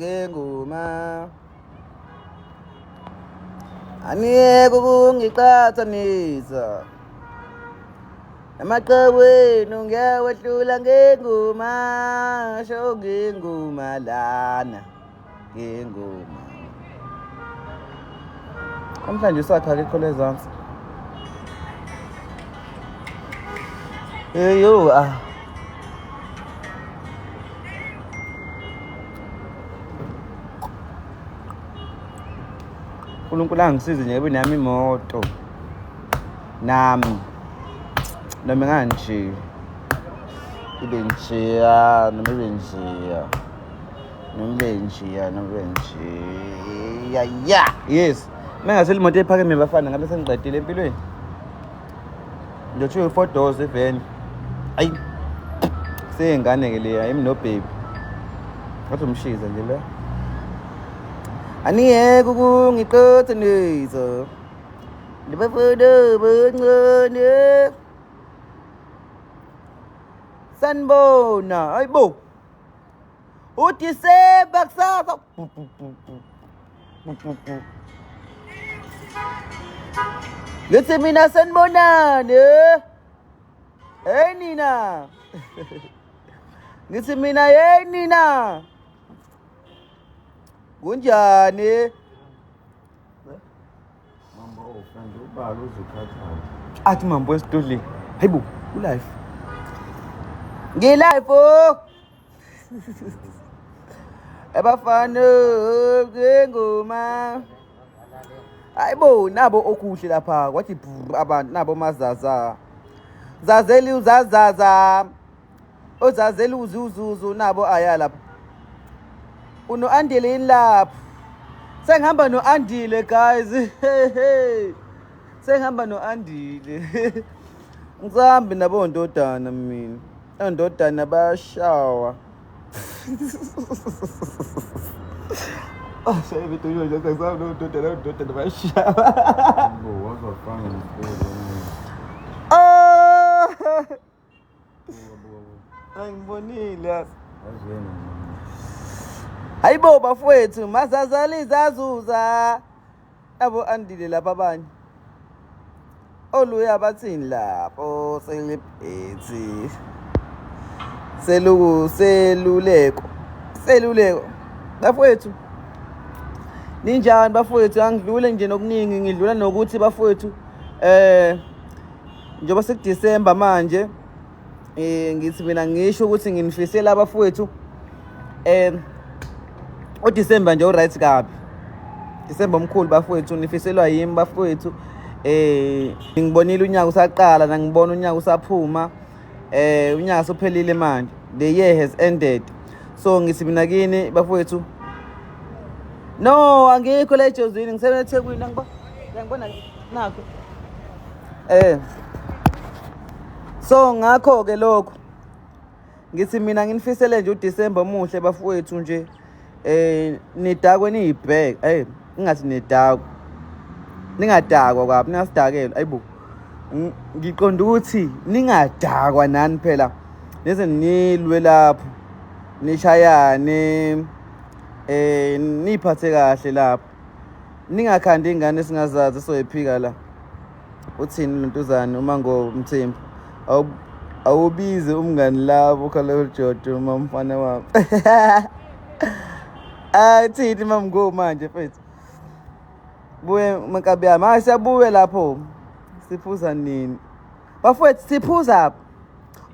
ngengoma. Aniyeke ukungiqhathanisa namaqewenu, ngiyawehlula ngengoma, sho ngengoma lana ngengoma. Namhlanje usakha akekho lezansi. Hey yo ah. uNkulunkulu angisize nje ngibe nami imoto nami noma nganje ibe njeya noma ibe njeya noma ibe njeya noma ibe njeya ya yes uma ngathela imoto ephakeme bafana ngabe sengiqedile empilweni ngiyothiwa i-four doors iveni ayi seyingane-ke leya yimi nobhebi ngathi umshiza nje lo aniyeke ukungiqhathanisa ndibafuna bancane sanibona hayibo uDisemba kusasa. Ngithi mina sanibonani. Hey nina. Ngithi mina hey nina. Kunjani? Mambo manje ubala uzukhathala. Athi mambo esidudleni. Hayibo, ulife. Ngilife oh. Abafana ngengoma. Hayibo nabo okuhle lapha kwathi abantu nabo mazaza. Zazeli uzazaza. Ozazeli uzuzuzu nabo aya lapha. Uno-Andile yini lapho? Sengihamba no-Andile guys. Sengihamba no-Andile. Ngisahambi nabo ndodana mina. Ondodana bayashawa. Oh, shaye bedunywa nje sengisahamba nondodana ondodana bayashawa. Mambo wazafana ngempela. Oh! Buka buka buka. Angibonile yazi. Yazi yena. Hayibo bafowethu mazazali zazuza. Abo andile lapha abanye. Oluya bathini lapho celebrate. Seluku seluleko. Seluleko. Bafowethu. Ninjani bafowethu angidlule nje nokuningi ngidlula nokuthi bafowethu eh njengoba sekuDisemba manje eh ngithi mina ngisho ukuthi nginifisela abafowethu eh uDisemba nje uright kabi Disemba omkhulu bafowethu nifiselwa yimi bafowethu eh ngibonile unyaka usaqala nangibona unyaka usaphuma eh unyaka sophelile manje the year has ended so ngithi mina kini bafowethu no angikho la ejozini ngisenethekwini angibona ngiyangibona nakho eh so ngakho ke lokho ngithi mina nginifisele nje uDecember omuhle bafowethu nje eh nidakwe niyibheke hey ingathi nidakwe ningadakwa kwabi ningasidakelwa ayibo ngiqonda ukuthi ningadakwa nani phela nize nilwe lapho nishayane eh niphathe kahle lapho ningakhandi ingane esingazazi soyiphika la uthini lontuzane uma ngomthembu awubize umngani labo khala ujojo uma umfana wami athini mamngo manje mfethu buye mankabi yami hayi siyabuya lapho siphuza nini bafowethu siphuza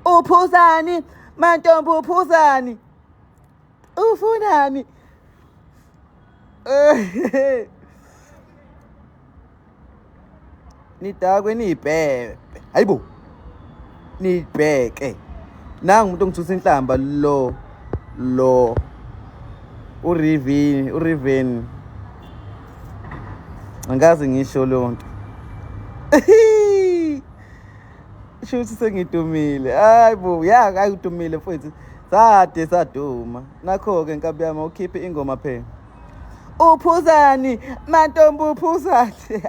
uphuzani mantombi uphuzani ufunani nidakwe niyibhebe hayibo niyibheke nangu umuntu ongithusa inhlamba lo lo urivini uriveni angikaze ngisho leyo nto shuthi sengidumile hayi bo ya hayi udumile mfowethu sade saduma nakho-ke nkabi yami ukhiphe ingoma phela uphuzani mantombi uphuzani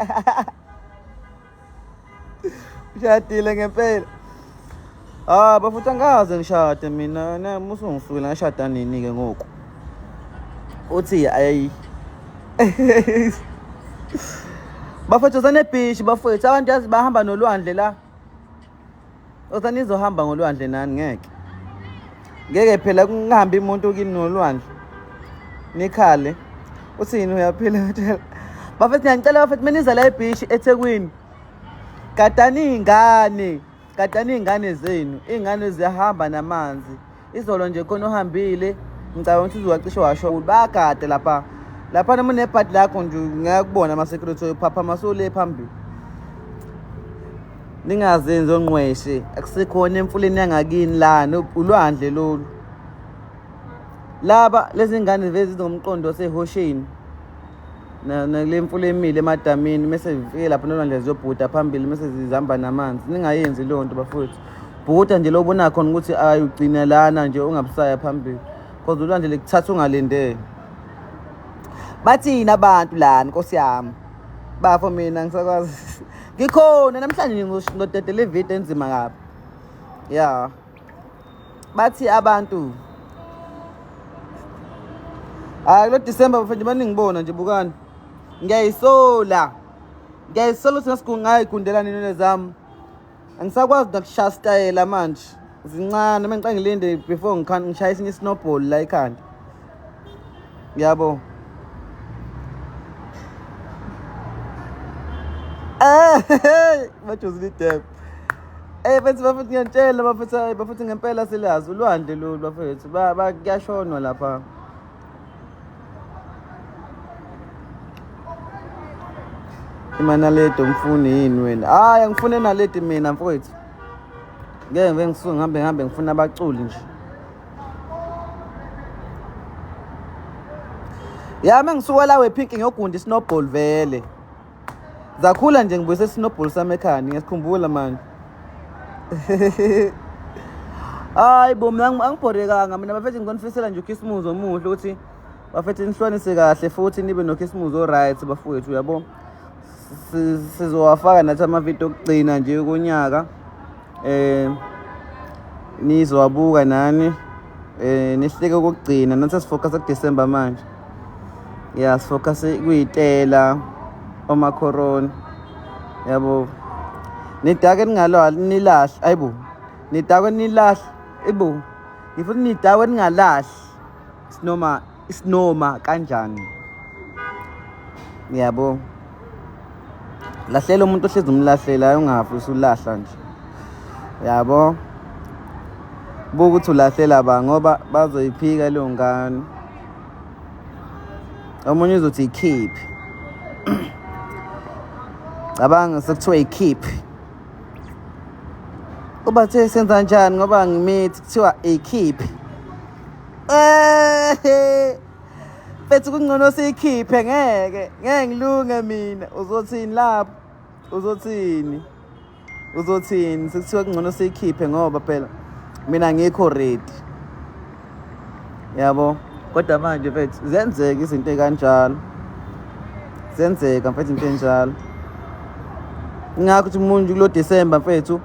ushadile ngempela ah bafuthi angikaze ngishade mina nami usungifukela ngashada nini-ke ngoku Uthi ayi bafethu sanebhishi bafethu, abantu yazi bahamba nolwandle la. Osanizohamba ngolwandle nani ngeke. Ngeke phela kungahambi umuntu kini nolwandle. Nikhale. Uthini uyaphila ngitshela. Bafethu ngiyanicela bafethu meniza la ebhishi eThekwini. Gadani iy'ngane. Gadani iy'ngane zenu. Iy'ngane ziyahamba namanzi. Izolo nje khona uhambile ngicabanga ukuthi uzowacishe washo bayagada lapha. Lapha noma unebhadi lakho nje ngeke kubona ama-security oyophaphama sule phambili. Ningazenzi onqweshe akusekhona emfuleni yangakini lana ulwandle lolu. Laba lezi ngane vezi zingomqondo wasehosheni nakule mfula emile emadamini mese zifike lapha nolwandle ziyobhuda phambili mese zihamba namanzi. Ningayenzi leyo nto bafowethu. Bhuda nje lo ubona khona ukuthi ayi ugcina lana nje ungabusaya phambili. Cause ulwandle likuthatha ungalindele. Bathini abantu lana Nkosi yami? Bafo mina ngisakwazi. Ngikhona namhlanje ngizodedela ividiyo enzima kabi. Yeah. Bathi abantu hayi kulo December bafethu baningibona nje bukani. Ngiyayisola. Ngiyayisola ukuthi ngasigungayigundelana inwele zami. Angisakwazi nakushaya stayela manje. Zincane uma ngiqale ngilinde before ngishaya esinye isnowball la ekhanda. Yabo. Eh, bajozile idebe. Eh bafethu bafethu ngiyantshela bafethu hayi bafethu ngempela silazi ulwandle lolu bafethu ba kuyashonwa lapha. Imanaledi umfuni yini wena? Hayi angifuni enaledi mina mfowethu. Ngeke ngibe ngisuke ngihambe ngihambe ngifuna abaculi nje. Ya mengisuka la wepink ngiyogunda isnowball vele. Zakhula nje ngibuyise isnowball sami ekhaya ngiyasikhumbula manje. Hayi bo mina angibhorekanga mina bafethu ngikonifisela nje ukhisimuzi omuhle ukuthi bafethu nihlukanise kahle futhi nibe nokhisimuzi o-right bafowethu uyabo. Sizowafaka nathi amavidiyo okugcina nje konyaka. Eh nizowabuka nani eh nihleke okugcina nathi sifocus kuDecember manje. Yeah sifocus kuyitela omakhorona. Yabo. Nidake ningalwa nilahle ayibo. Nidakwe nilahle ibo. Ngifuna nidakwe ningalahli. Sinoma isinoma kanjani. Yabo. Lahlela umuntu ohlezi umlahlela ungafi usulahla nje. Yabo. Buka ukuthi ulahlela ba ngoba bazoyiphika leyo ngane. Omunye uzothi ikhiphi. Cabanga sekuthiwa ikhiphi. Ubathe senza njani ngoba ngimithi kuthiwa ikhiphi. Eh. Mfethu kungcono siyikhiphe ngeke. Ngeke ngilunge mina. Uzothini lapho? Uzothini? Uzothini? Sekuthiwa kungcono siyikhiphe ngoba phela mina ngikho ready. Yabo. Kodwa manje mfethu ziyenzeka izinto ekanjalo. Ziyenzeka mfethu into enjalo. Ingakho ukuthi umuntu kulo December mfethu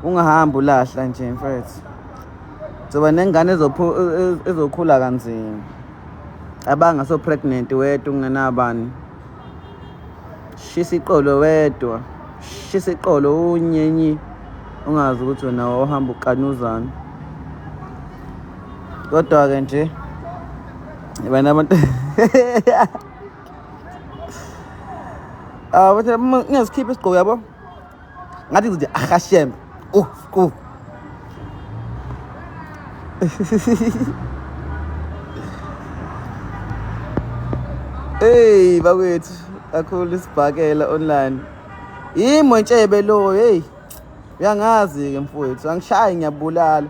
ungahambi ulahla nje mfethu. Zoba nengane ezokhula kanzima. Abanga so pregnant wedwa ungenabani. Shisa iqolo wedwa. Shisa iqolo unyenyi ungazi ukuthi wena ohamba ukanuzana. Kodwa ke nje bana abantu Ah, bathi ngiyasikhipha isigqoko yabo. Ngathi ngizothi ahashem. Oh, ku. Hey bakwethu, kakhulu isibhakela online. Yimo ntshebe lo, hey. Uyangazi ke mfowethu, angishayi ngiyabulala.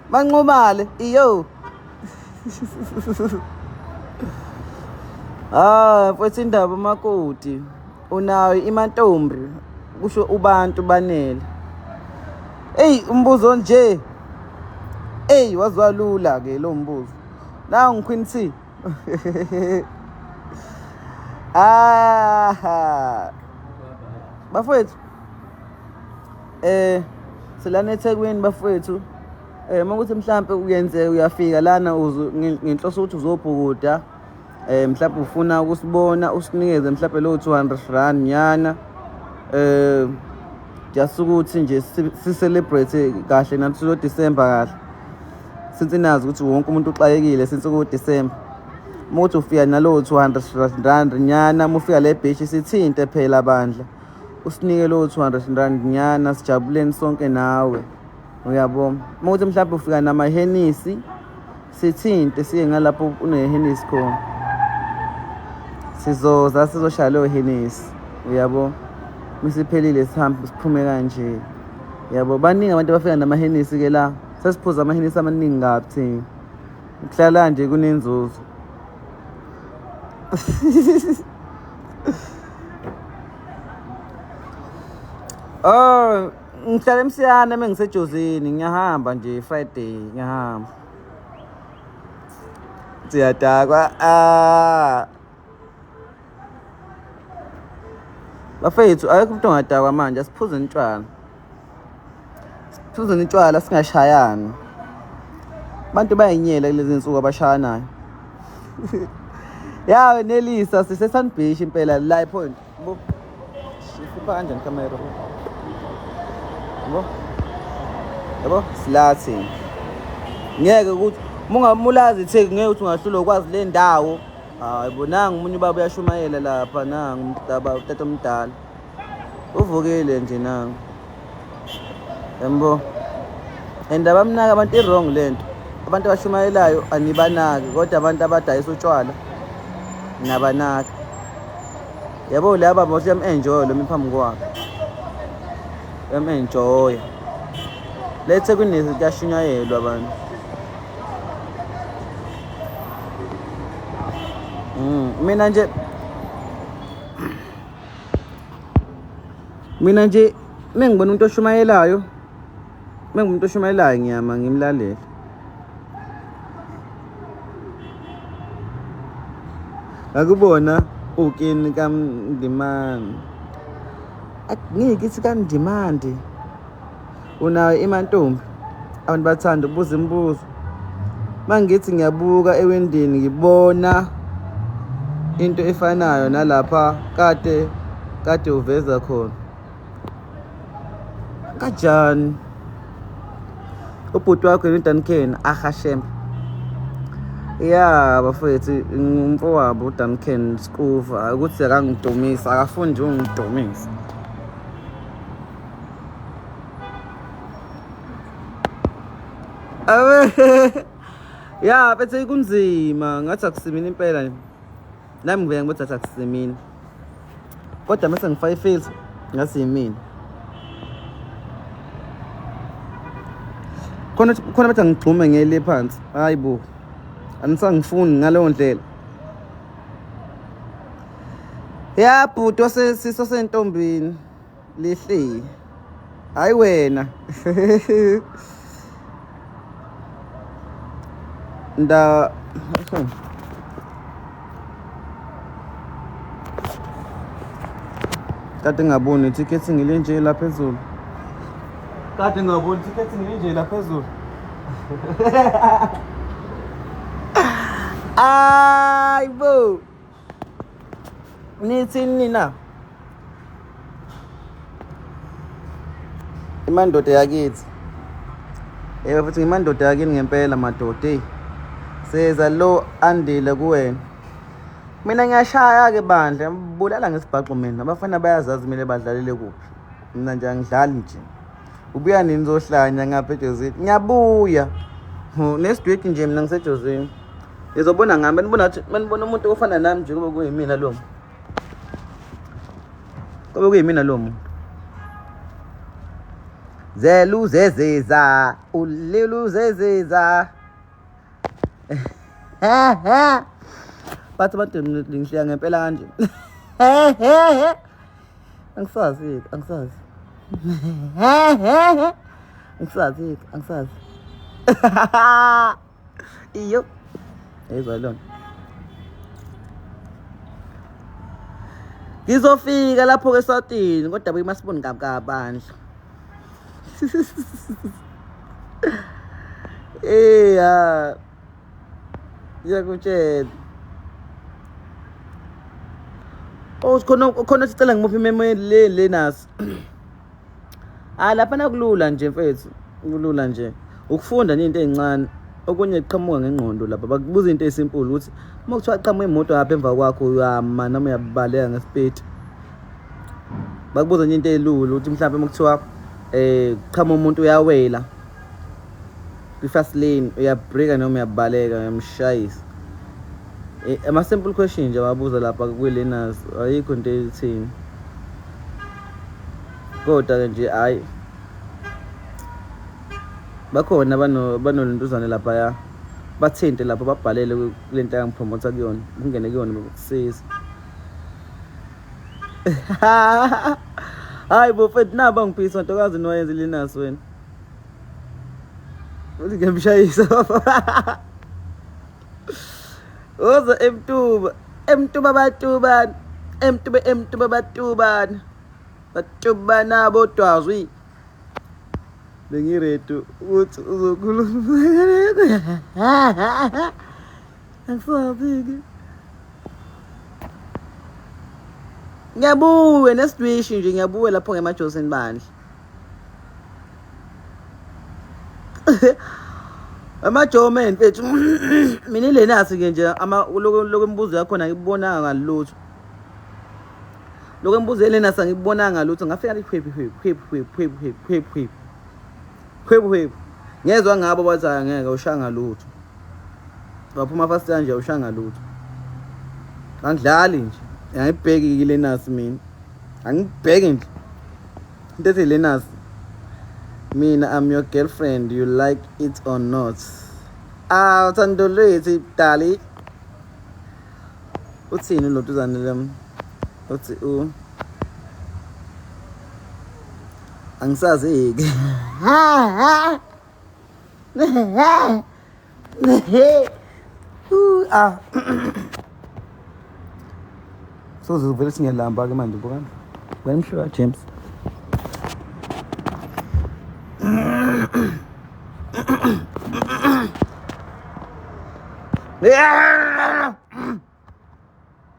Manqumale, iyo. Ah, mfowethu indaba umakoti. Unayo imantombi kusho ubantu banele. Eyi umbuzo nje. Eyi waziwa lula ke lo mbuzo. Nangu Queen T. Ah. Bafowethu. Eh silana eThekwini bafowethu. Eh uma kuthi mhlambe uyenzeka uyafika lana ngenhloso ukuthi uzobhukuda. Mhlawumbe ufuna ukusibona usinikeze mhlawumbe lo 200 rand nyana, just ukuthi nje si-celebrate kahle nathi lo December kahle, since nazi ukuthi wonke umuntu uxakekile since ku December. Uma uthi ufika nalowo 200 rand nyana, uma ufika le beach sithinte phela bandla, usinike lowo 200 rand nyana, sijabuleni sonke nawe, uyabo. Uma uthi mhlawumbe ufika namahenisi, sithinte siye ngalapho unehenisi khona, sizoza sizoshaya leyo henisi, uyabo. Misiphelile sihambe siphume kanje, yabo. Baningi abantu abafika namahenisi ke la, sesiphuza amahenisi amaningi kabi thina. Ukuhlala nje kunenzuzo. Oh, ngihlala eMsiyana uma ngisejozini, ngiyahamba nje Friday, ngiyahamba. Siyadakwa. Ah. Bafethu, akekho umuntu ongadakwa manje, asiphuzeni utshwala. Siphuzeni utshwala singashayani. Abantu bayayinyela kulezi nsuku abashayanayo. Ya Nelisa, sise Sun Beach impela la point. Bo. Ifipha kanjani camera? Yabo? Yabo? Silathi. Ngeke ukuthi mungamulazi iTheku, ngeke ukuthi ungahlulwa ukwazi le ndawo. Hayi bo, nangu umunye ubaba uyashumayela lapha, nangu umdaba utata omdala. Uvukile nje nangu. Yabo. And abamnaka abantu, i-wrong lento. Abantu abashumayelayo anibanaki, kodwa abantu abadayisa utshwala nabanaki. Yabo laba bothi yam-enjoy lo phambi kwakhe. Yam-enjoy. Lethe kunezi kuyashunyayelwa abantu. Mina nje mengibona umuntu oshumayelayo, mengumuntu oshumayelayo ngiyama ngimlalele. Ngakubona ukini kaMndimande. Ngikithi kaNdimande. Unayo imantombi. Abantu bathanda ukubuza imibuzo. Mangithi ngiyabuka ewindini ngibona into efanayo nalapha kade uveza khona. Kanjani? Ubhuti wakho yena uDuncan ahashem. Ya bafethu, ngumfowabo uDuncan Skuva, ukuthi akangidumisa, akafundi ungidumisa. Awe. Ya bethe kunzima, ngathi akusimini impela nje. Nami ngivele ngibothi athi akusimini. Kodwa mase ngifaka ifilter ngathi yimina. Khona khona bathi angigxume ngele phansi. Hayi bo. Anisangifuni ngaleyo ndlela. Ya bhuti wasesiso sentombini lihle. Hayi wena. Nda kade ngaboni ithikithi ngilinje la phezulu. Kade ngaboni ithikithi ngilinje la phezulu. Hayi bo. Nithini nina? Imandoda yakithi. Yebo futhi ngimandoda yakini ngempela madoda, hey. Seza lo andile kuwena. Mina ngiyashaya ke bandla, bulala ngesibhaxu mina. Abafana bayazazi kumele badlalele kuphi. Mina nje angidlali nje. Ubuya nini zohlanya ngapha eJozini? Ngiyabuya. Next week nje mina ngisejozini. Nizobona ngami, nibona ukuthi manibona umuntu ofana nami nje kube kuyimina lo. Kube kuyimina lo muntu. Zelu zezeza, ulilu zezeza. Bathi abantu ngihleka ngempela kanje. Angisazi, angisazi. Angisazi, angisazi. Iyo. Yezwa lona. Ngizofika lapho ke eSwatini kodwa buye masiboni kabi kabandla. Eh ya. Ngiyakutshela. Oh, khona khona sicela ngimuphi imemo le le nasi. Ah, lapha nakulula nje mfethu, kulula nje. Ukufunda nje into ezincane okunye kuqhamuka ngengqondo lapha bakubuza into esimple ukuthi uma kuthiwa qhamuka imoto apha emva kwakho uyama noma uyabaleka ngesipedi. Bakubuza nje into elula ukuthi mhlawumbe uma kuthiwa qhamuka umuntu uyawela kwi-fast lane uyabrika noma uyabaleka uyamshayisa. Ama-simple question nje ababuza lapha kwi-learners, ayikho into ethini. Kodwa-ke nje hhayi bakhona banoluntuzane laphaya, bathinte lapho babhalele kule nto angipromotha kuyona, ungene kuyona bakusiza. Hayi bo mfethu, naba ngiphisa ntokazi niwayenza i-learners wena. Uthi ngiyamshayisa. Woza emtuba, emtuba batubana, emtuba emtuba batubana. Batubana bodwazwi. Bengiredi ukuthi uzokhuluma. Angisazi-ke. Ngiyabuya nesidwishi nje, ngiyabuya lapho ngemajosini bandla. Amajomeni mfethu, mina ilenasi-ke nje lokhu imibuzo yakhona angikubonanga ngalutho. Lokhu imibuzo yelenasi angikubonanga ngalutho, ngafika ngithi hwebhu hwebhu hwebhu hwebhu hwebhu hwebhu hwebhu hwebhu hwebhu. Ngezwa ngabo bathi hhayi angeke awushanga lutho. Waphuma fast kanje awushanga lutho. Angidlali nje, angibheki ilenasi mina. Angibheki nje. Into ethi learners, mina I'm your girlfriend, you like it or not. Ah, uthando lwethu dali. Uthini lo ntuzane lem? Uthi u angisazi-ke. Ah. So zivele singiyalamba ke manje bukani. Wena mhlola James.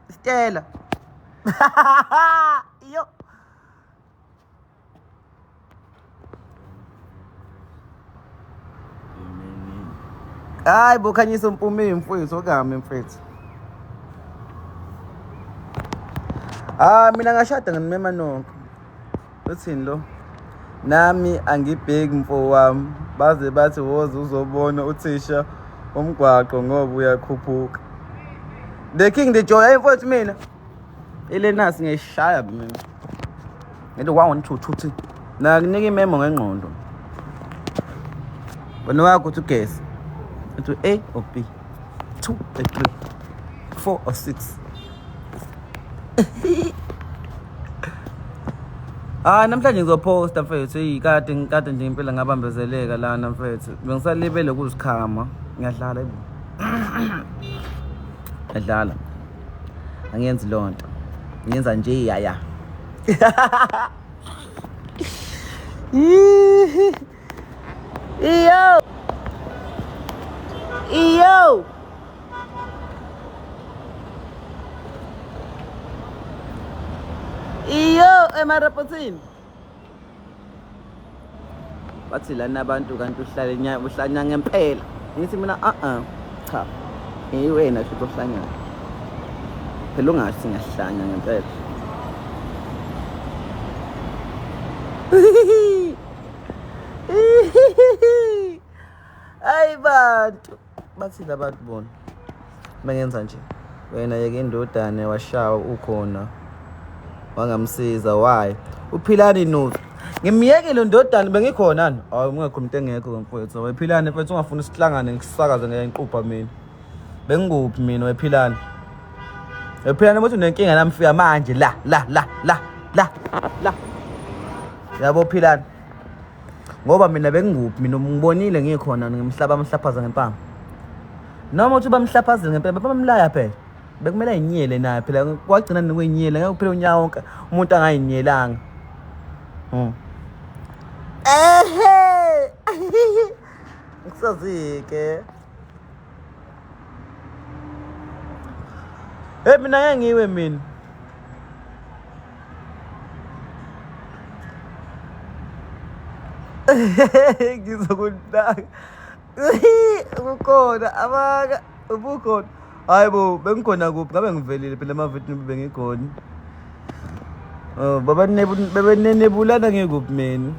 Stella. Yo. Hayi bo Khanyisa Mpumeni mfowethu okami mfethu. Ah, mina ngashada nginimema nonke. Uthini lo? Nami angibheki mfo wami, baze bathi woza uzobona uthisha umgwaqo ngoba uyakhuphuka. The King the Joy, hey mfowethu mina. Ilenasi ngiyishaya mina. Ngithi 1 2 2 3. Nakunika imemo ngengqondo. Wena wakho uthi ugesi. Uthi A or B. 2 or 3. 4 or 6. Ah, namhlanje ngizophosta mfethu. Hey, kade ngikade nje impela ngabambezeleka lana mfethu. Bengisalibele ukuzikhama. Ngiyadlala yebo. Ngiyadlala. Angiyenzi lonto. Ngiyenza nje yaya. Iyo. Iyo. Iyo emarapotini. Bathi lana abantu kanti uhlale nya uhlanya ngempela. Ngithi mina a a cha. Iwena shuthi ohlanya. Phela ungathi ngiyahlanya ngempela. Hayi bantu, bathini abantu bona bengenza nje. Wena yeke indodana washawa ukhona wangamsiza why uphilani nuthi ngimyekile ndodana bengikhona ni hayi ungekho umuntu engekho mfowethu wephilani mfowethu ungafuni sihlangane ngisakaze ngeyangiqupha mina bengikuphi mina wephilani wephilani ukuthi unenkinga nami fika manje la la la la la la yabo philani ngoba mina bengikuphi mina ngibonile ngikhona ngimhlaba amhlaphaza ngempama noma uthi bamhlaphazile ngempela bamlaya phela bekumele ayinyele naye phela kwagcina nikwenyele ngeke kuphele unyaka wonke umuntu angayinyelanga. Ehe, ngisazi-ke. Hey, mina ngeke ngiwe mina. Ngizokunaka. Ubukhona abaka ubukhona. Hayi bo, bengikhona kuphi? Ngabe ngivelile phela emavidini bengikhona. Oh, babenenebulana ngikuphi mina?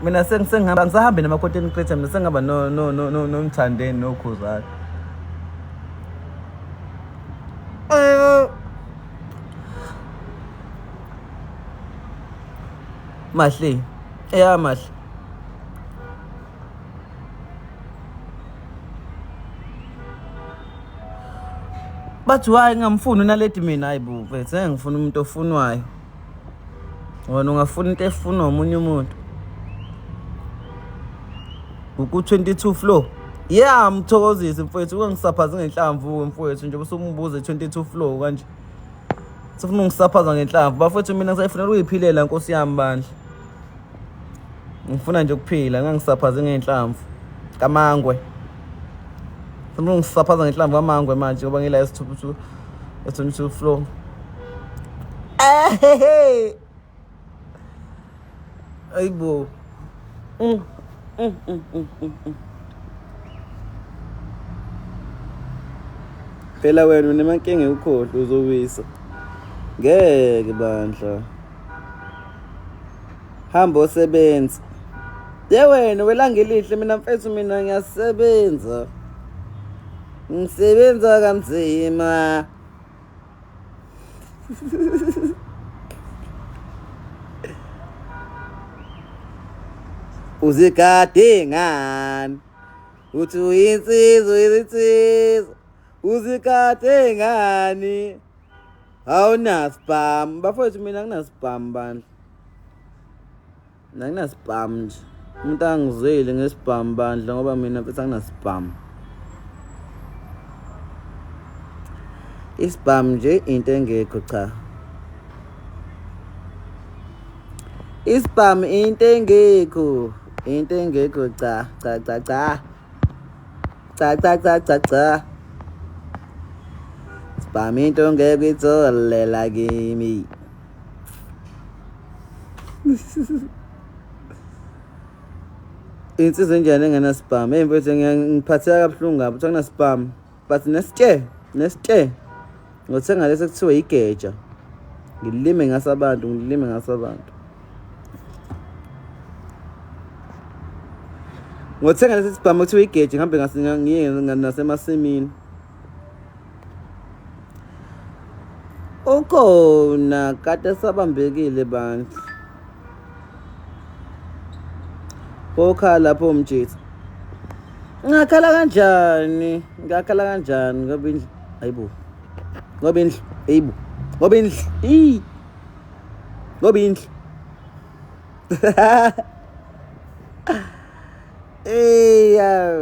Mina sengihamba ngisahambe nama-content creator mina sengihamba noMthandeni noKhuzani. Mahle. Ya mahle. Bathi why ngingamfuni uNaledi mina? Hayi bo mfethu, ngeke ngifune umuntu ofunwayo. Wena ungafuna into efunwa omunye umuntu. Uku-22 floor. Yeah, mthokozisi mfethu, ungangisaphazi ngenhlamvu mfethu njengoba usumbuza 22 floor kanje. Sifuna ungisaphaza ngenhlamvu. Bafethu mina ngisayifunela ukuyiphilela nkosi yami bandla. Ngifuna nje ukuphila, ngangisaphaze ngenhlamvu. Kamangwe. Sifuna ungisaphaza ngenhlamvu kamangwe manje ngoba ngila esithuphu 22 floor. Hey. Ayibo. Phela wena unemankinga ukhohlwa uzowisa. Ngeke bandla. Hamba osebenza. Ye wena welanga elihle mina mfethu mina ngiyasebenza. Ngisebenza kanzima. Uzigade ngani? Uthi uyinsizwa uyinsizwa. Uzigade ngani? Awunasibhamu. Bafowethu mina anginasibhamu bandla. Mina anginasibhamu nje. Umuntu angizweli ngesibhamu bandla ngoba mina mfethu anginasibhamu. Isibhamu nje into engekho cha. Isibhamu into engekho. Into engekho cha cha cha cha. Cha cha cha cha cha. Sibhamu into ngeke uyithole la kimi. Insizwa enjani engenasibhamu? Hey mfethu ngiphatheka kabuhlungu kabi ukuthi anginasibhamu. But nesitshe, nesitshe. Ngothenga lesi ekuthiwa igeja. Ngilime ngaso abantu, ngilime ngaso abantu. Ngothenga lesi sibhamu kuthiwa igeja ngihambe ngiye nasemasimini. Ukhona kade sabambekile bandla. Kokhala lapho umjitha. Ngakhala kanjani? Ngakhala kanjani ngoba indlu ayibo. Ngoba indlu ayibo. Ngoba indlu i. Ngoba indlu. Eya.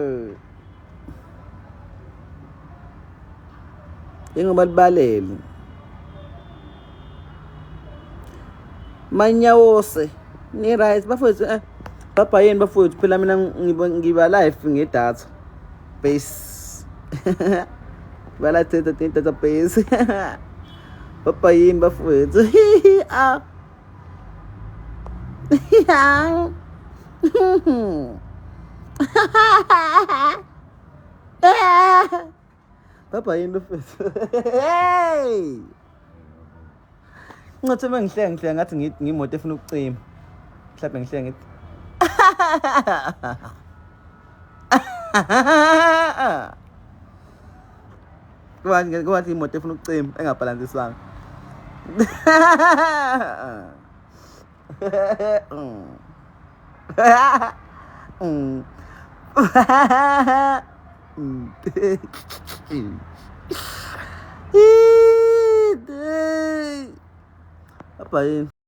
Ingoba libalele. Manyawose ni right bafowethu eh baba yini bafowethu phela mina ngiba live ngedatha base ngiba live ngedatha base baba yini bafowethu ah. Baba yini bafethu? Hey! Ngathi uma ngihleka ngihleka ngathi ngimoto efuna ukucima. Mhlawumbe ngihleka ngithi Kwathi imoto efuna ukucima engabhalansiswanga. Bye.